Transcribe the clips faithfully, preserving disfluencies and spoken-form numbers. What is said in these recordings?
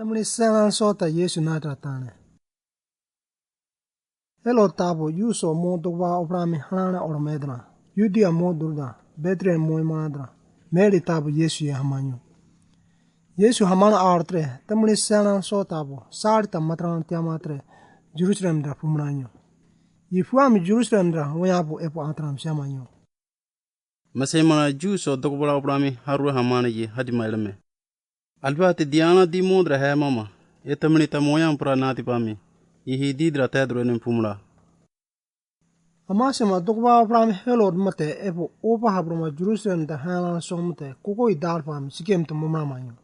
Tamni selan sota Yesu natra tane. Helo tabo Yusu mo dogba obrami halana ormedra. Yudia mo durda. Betlehem mo manadra. Meri tabo Yesu ye hamanyo. Yesu hamana artre. Tamni selan sota bo. Sarita matran tiamatre. Jerusalem dra pumranyo. Yifuami Jerusalem dra. Wayabo epo atram siamanyo. Mase mana Ju so dogbala obrami harue hamana ye hadi mailame. Alba te diana di modra he mama. E tamani ta moyang pra nati pami. Ihi didra tedro enen pumla. Amase ma dogba obrami Helod mate epo opa habroma Jerusalem da halan so mate koko i dar pami sikem to momra manyo.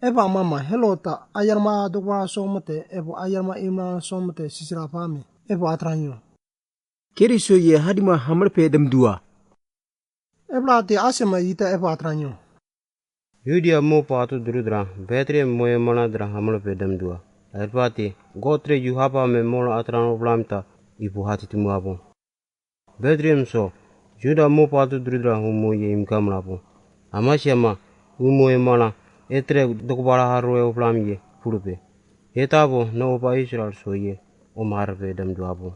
Epa mama Helod ta ayarma dogba so mate epo ayarma imna so mate sisira pami epo atranyo. Keriso ye hadima hamar pe dem dua. Eplati asema ita epa atranyo. Yudia mo patu durudra, Betlehem mo ye mana dra hamar pe dem dua. Eplati, gotre yu hapa me molo atran oblamta, ipu hati timu apo. Betlehem so, Yuda mo patu durudra humo ye imkam lapo. Amasiama, umo ye mana, etre dokbala harue oblam ye, purupe. Etabo, no opa Israel so ye, o mar pe dem dua apo.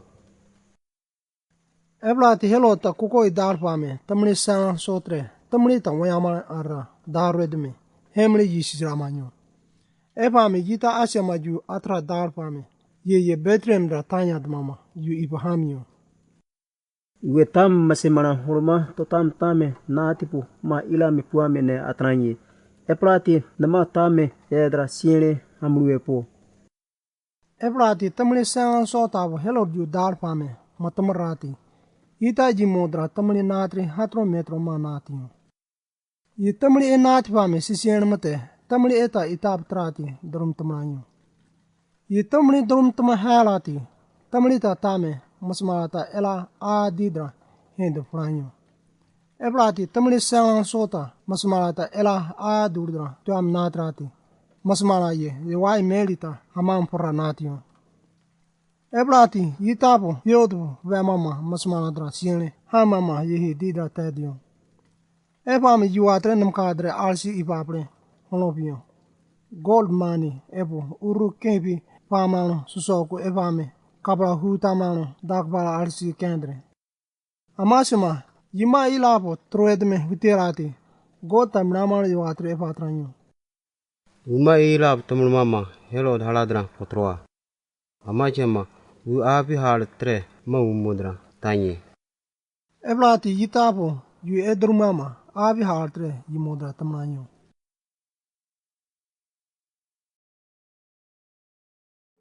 Eplati Helod ta koko i dar pame, tamni selan sotre, tamni ta wayama ara, dar redmi, hemli yisi ramanyo. Epame yita asema yu atra dar pame, ye ye Betlehem dra tanya dmama, yu ipahamyo. Iwe tam mase mana holma, to tam tame, natipu, ma ilami puame ne atranye. Eplati, nama tame, edra siene, hamlue po. Eplati tamli selan sota bo Helod yu dar pame, ma tamarati. Ita ji modra tamli natri hatro metro ma nati. Yi tamli e nati pame sisien mate, tamli eta itap trati drum tamranyo. Yi tamli drum tama helati, tamli ta tame, masmalata ela a didra, hende franyo. Eplati tamli selan sota, masmalata ela a durdra, tuam natrati. Masmala ye, ye wai melita, hamam pora natio. Eplati, yitapo, yodu, ve mama, masmala dra sienle, hamama, ye hi didra tedio. Epame yuatre namkadre alsi ipapre, holopio. Gold money, epo, uru kepi, pamano, susoku epame, kapra hutamano, dakbala alsi kendre. Amasima, yima ilapo troedme huterati, go tamramal yuatre epatranyo. Uma ilapo tamrumama, Helod haladra potroa. Amasima, u api hal tre, ma umodra, tanye. Eplati yitapo, yu edrumama, api hal tre, yimodra tamranyo.